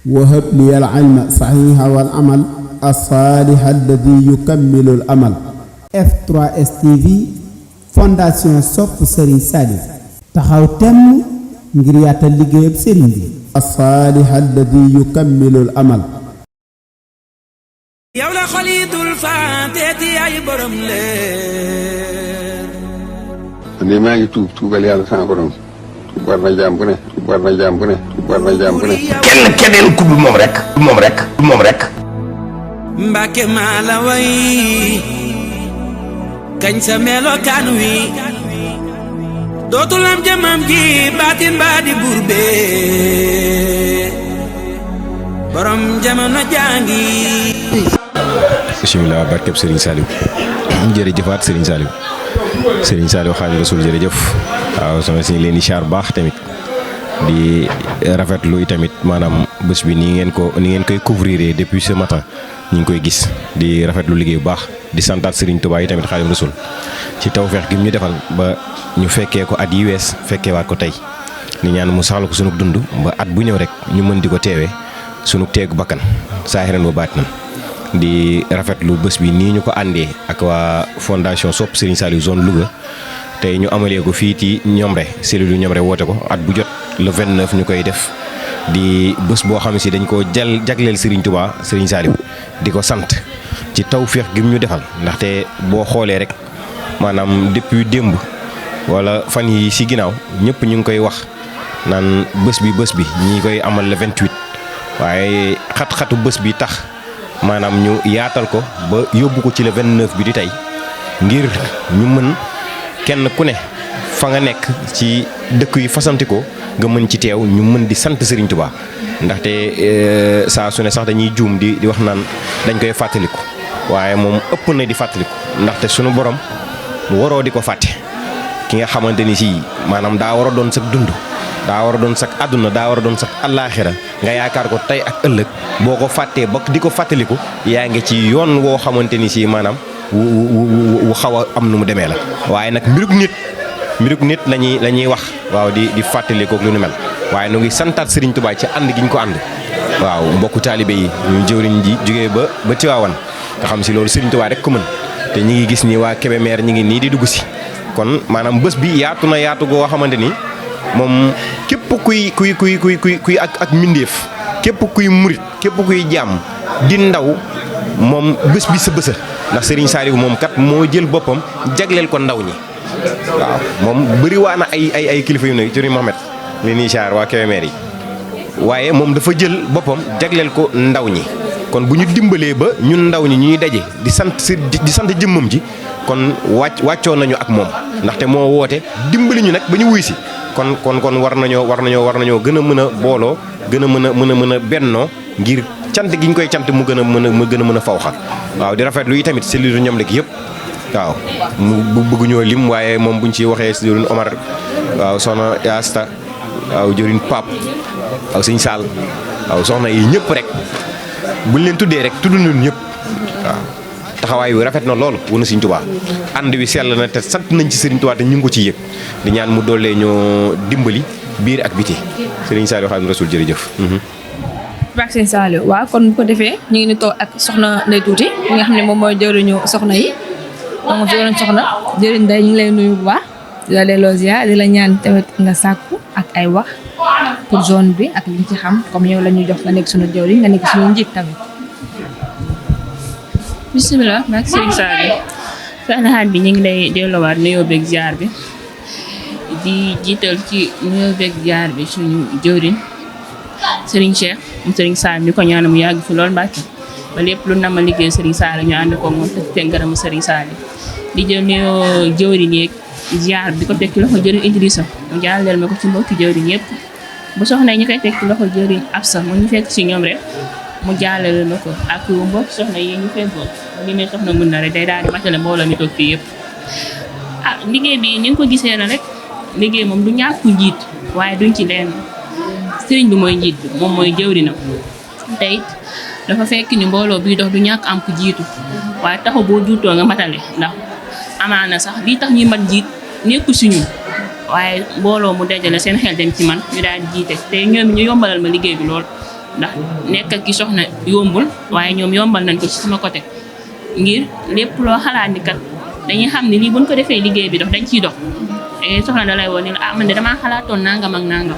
وهب لي العلم صحيح والعمل الصالح الذي يكمل الأمل. F3S TV Fondation Sopp Serigne Saliou taxaw temm ngir yaatal liggéeyab Serigne bi. الصالح الذي يكمل الأمل. yow la xalitul faateti ay borom leer. ne maa ngi tuubal yàlla sama borom. war na jaam bu ne. war na jaam bu ne. war na jaam bu ne. keneen ku dul moom rek. Mbàkke maa la way kañ sa melokaan wi dootul am jëmam ji baatin baa di buur bee borom jamono jàngi. bismillah barkeb Serigne Saliou jërëjëfaat Serigne Saliou Xaadimu Rasuul jërëjëf. waaw sama si leen di xaar baax tamit di rafetlu tamit maanaam bés bi ni ngeen koy couvrir depuis ce matin ñu ngi koy gis di rafetlu liggéey bu baax di santaat Serigne Touba yi tamit Xaadimu Rasuul ci tawfeex gi ñu defal ba ñu fekkee ko at yi wees fekkee waat ko tey ni ñaan mu saxal ko sunu dund ba at bu ñëw rek ñu mën di ko teewee sunu teegu bakkan saahiran wa baatinan di rafetlu bés bi nii ñu ko àndee ak waa fondation Sopp Serigne Saliou zone Louga tey ñu amalee ko fii ci Ñomre cellule yu Ñomre woote ko at bu jot le 29 ñu koy def di bés boo xam si dañ koo jagleel Serigne Touba Serigne Saliou di ko sant ci tawféex gi mu ñu defal ndaxte boo xoolee rek maanaam depuis démb wala fan yi si ginnaaw ñëpp ñu ngi koy wax naan bés bi ñi koy amal le 28 waaye xat-xatu bés bi tax maanaam ñu yaatal ko ba yóbbu ko ci le 29 bi di tey ngir ñu mën kenn ku ne fa nga nekk ci dëkk yu fasanti ko nga mën ci teew ñu mën di sant Serigne Touba ndaxte saa su ne sax dañuy juum di wax naan dañ koy fàttaliku waaye moom ëpp na di fàttaliku ndaxte sunu borom waroo di ko fàtte ki nga xamante ni si maanaam daa war a doon sag dund daa war a doon sag àdduna daa war a doon sag allaaxira nga yaakaar ko tey ak ëllëg boo ko fàttee ba di ko fàttaliku yaa ngi ci yoon woo xamante ni si maanaam wu xaw a am nu mu demee la waaye nag mbirug nit la ñuy wax waaw di fàttaliku ak lu nu mel waaye nu ngi santaat Serigne Touba ci ànd gi ñu ko ànd waaw mbokku taalibe yi ñu jëwriñ ji jógee ba Tiwaawan nga xam si loolu Serigne Touba rek ko mën te ñi ngi gis ni waa Kébémer ñi ngi nii di dugg si kon maanaam bés bi yaatu na yaatu goo xamante ni moom képp kuy ak mbindeef képp kuy murit képp kuy jaam di ndaw moom bés bi sa bësa ndax Serigne Saliou moom kat moo jël boppam jagleel ko ndaw ñi waaw moom bëri waa na ay kilifa yu ne Serigne Mohamed li nii char waa Kébémer yi waaye moom dafa jël boppam jagleel ko ndaw ñi kon bu ñu dimbalee ba ñun ndaw ñi ñuy daje di sant jëmmam ji kon wàccoo nañu ak moom ndaxte moo woote dimbali ñu nag ba ñu wuy si kon war nañoo gën a mën a booloo gën a mën a bennoo ngir cant gi ñu koy cant mu gën a mën a fawxa waaw di rafetlu yi tamit cellule ñoom léegi yëpp waaw mu bëgg ñoo lim waaye moom buñ ci waxee si jëriñ Omar waaw soxna Asta waaw jëriñ Pape waaw sëñ Sall waaw soxna yi ñëpp rek buñ leen tuddee rek tudd nañu ñëpp waaw taxawaay wi rafet na loolu wuna Serigne Touba ànd wi sell na te sant nañ ci Serigne Touba te ñu ngi ko ci yëg di ñaan mu doolee ñoo dimbali biir ak biti Serigne Saliou Xaadimu Rasuul jërëjëf. Bak Serigne Saliou waaw kon bu ko defee ñu ngi ni toog ak soxna Ndeye Tuuti ñi nga xam ne moom mooy jëriñu soxna yi donc jëriñ soxna jëriñ Ndeye ñu ngi lay nuyu bu baax di la delloo ziar di la ñaan tamit nga sàkku ak ay wax pour zone bi ak liñ ci xam comme yow la ñuy jox nga nekk suñu jëriñ nga nekk suñu njiit tamit. bisimilah Bak Serigne Saliou soxna xaat bi ñu ngi lay delloowaat nuyoo beeg ziar bi di jiital ci nuyoo beeg ziar bi suñu jëriñ Serigne Cheikh mu Serigne Saliou ni ko ñaan mu yàgg fi lool Mbàkke ba lépp lu nama liggéey Serigne Saliou ñu ànd ko moom te ngërëm Serigne Saliou di jël nuyoo jëwriñ yeeg ziar bi ko teg ci loxo jëriñ Idrissa mu jàlleel ma ko ci mbokki jëwriñ yëpp bu soxna ñu koy teg ci loxo jëriñ Absa mu ñu fekk si ñoom rek mu jàllale na ko ak mbokk soxna yi ñu fekkoon li may soxna mën na rek day daal di matale mbooloo mi toog fii yëpp liggéey bi ni nga ko gisee na rek liggéey moom du ñàkk njiit waaye duñ ci leen sëriñ bi mooy njiit bi moom mooy jëwriñam te it dafa fekk ni mbooloo bi dox du ñàkk am ku jiitu waaye taxu boo juutoo nga matale ndax amaana sax lii tax ñuy mat jiit nekku si ñun waaye mbooloo mu dajale seen xel dem ci man ñu daal di jiite te ñoom ñu yombalal ma liggéey bi lool ndax nekk ak ki soxna yombul waaye ñoom yombal nañ ko ci sama côté ngir lépp loo xalaat ni kat dañuy xam ne lii buñ ko defee liggéey bi dox dañ ciy dox soxna da lay woon ni man de damaa xalaatoon nangam ak nangam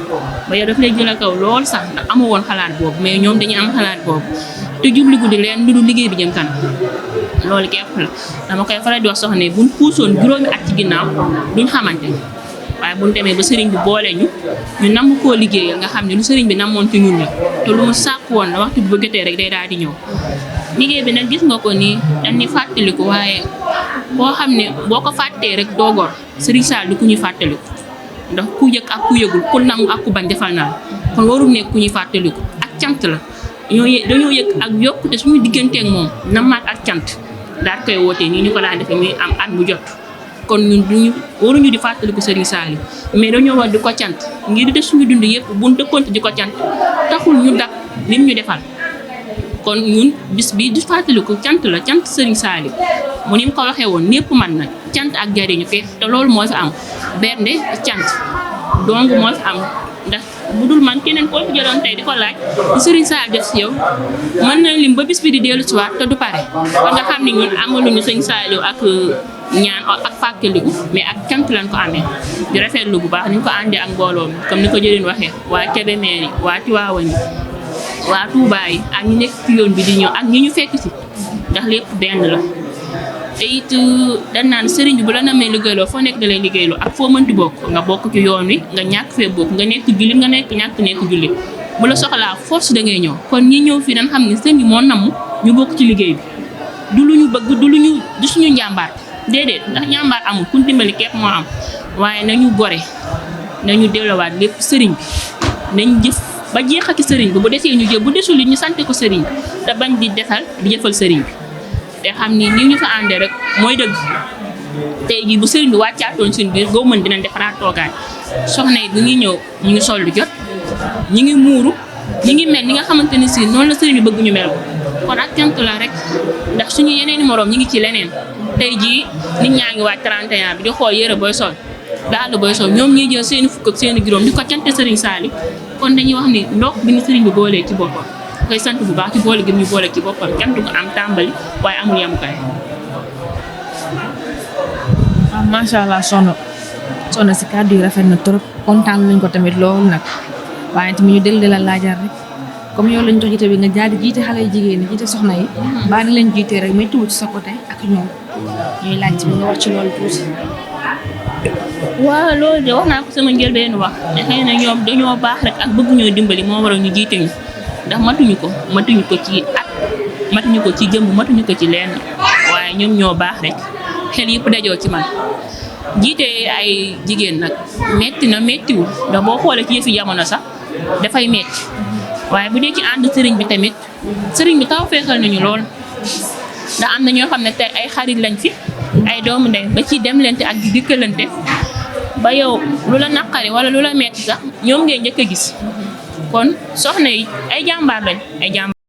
ba yow daf lay jël kaw lool sax ndax amu woon xalaat boobu mais ñoom dañuy am xalaat boobu te jubli guddi leen lu dul liggéey bi jëm kanam loolu képp la dama koy faral di wax soxna buñ puusoon juróomi at ci ginnaaw duñ xamante waaye buñ demee ba sëriñ bi boole ñu namm koo liggéeyal nga xam ne lu sëriñ bi namoon ci ñun la te lu mu sàkk woon la waxtu bi ba jotee rek day daal di ñëw liggéey bi nag gis nga ko nii dañ ni fàttaliku waaye boo xam ne boo ko fàttee rek doogor sëriñ Sall du ku ñuy fàttaliku ndax ku yëg ak ku yëgul ku nangu ak ku bañ defal naa kon warul nekk ku ñuy fàttaliku ak cant la dañoo yëg ak yokkute suñu digganteeg moom namaat ak cant daal koy wootee nii ñu ko daan defee muy am at mu jot kon ñun duñu waruñu di fàttaliku Serigne Saliou mais dañoo war di ko cant ngir di def suñu dund yëpp buñ dëkkoon di ko cant taxul ñu dak lim ñu defal kon ñun bis bi di fàttaliku cant la cant Serigne Saliou mu ni mu ko waxee woon ñëpp man na cant ak jariñu fi te loolu moo fi am bernde cant donc moo fi am ndax bu dul man keneen koo fi jëloon tey di ko laaj Serigne Saliou def si yow mën na lim ba bis bi di dellu si waat te du pare kon nga xam ne ñun amaluñu Serigne Saliou ak ñaan ak fàttaliku mais ak cant lañ ko amee di rafetlu bu baax ni ñu ko àndee ak mbooloo mi comme ni ko jëleen waxee waa Kébémer yi waa Tivaouane yi waa Touba yi ak ñi nekk ci yoon bi di ñëw ak ñi ñu fekk si ndax lépp benn la te it dañ naan sëriñ bi bu la namee liggéeyloo foo nekk da lay liggéeyloo ak foo mënti bokk nga bokk ci yoon wi nga ñàkk fee bokk nga nekk jullit nga nekk ñàkk nekk jullit bu la soxlaa force da ngay ñëw kon ñi ñëw fii dañ xam ne sëriñ bi moo namm ñu bokk ci liggéey bi du lu ñu bëgg du suñu njàmbaar déedéet ndax njàmbaar amul ku dimbali képp moo am waaye nañu gore nañu delluwaat lépp sëriñ bi nañ jëf ba jeexal ci sëriñ bi bu desee ñu jëf bu desul li ñu sante ko sëriñ bi te bañ di defal di jëfal sëriñ bi te xam ni ni ñu fa àndee rek mooy dëgg tey jii bu sëriñ bi wàccaatoon suñu biir goo mën dinañ defaraat toogaay soxna yi bu ngi ñëw ñu ngi sol lu jot ñu ngi muuru ñu ngi mel ni nga xamante ni si noonu la sëriñ bi bëgg ñu mel kon ak cant la rek ndax suñu yeneeni moroom ñu ngi ci leneen tey jii nit ñaa ngi waaj 31 bi di xool yére booy sol daal booy sol ñoom ñuy jël seeni fukk ak seeni juróom di ko cante sëriñ Saliou kon dañuy wax ni ndokk bi ñu sëriñ bi boolee ci boppam koy sant bu baax ci boole gi ñu boole ci boppam cant ko am tàmbali waaye amul yemukaay. waaw macha allah soxna si kàddu yi rafet na trop kontaan nañ ko tamit loolu nag waaye tamit ñu dellu la laajar rek comme yow lañ jox jiite bi nga jaadi jiite xale yu jigéen ñi jiite soxna yi baa ni leen jiitee rek may tuuti ci sa côté ak ñoom ñuy laaj bi nga wax ci loolu tuuti. waaw loolu de wax naa ko sama njëlbeen wax ne xëy na ñoom dañoo baax rek ak bëgg ñoo dimbali moo waral ñu jiite ñu ndax matuñu ko ci at matuñu ko ci jëmb matuñu ko ci lenn waaye ñoom ñoo baax rek xel yëpp dajoo ci man jiite ay jigéen nag metti na mettiwul ndax boo xoolee ci yëfi jamono sax dafay metti waaye bu dee ci ànd sëriñ bi tamit sëriñ bi taw feexal nañu lool ndax am na ñoo xam ne tey ay xarit lañ fi ay doomu ndey ba ci demlante ak di dikkalante ba yow lu la naqari wala lu la metti sax ñoom ngay njëkk a gis kon soxna yi ay jàmbaar lañ ay jàmbaar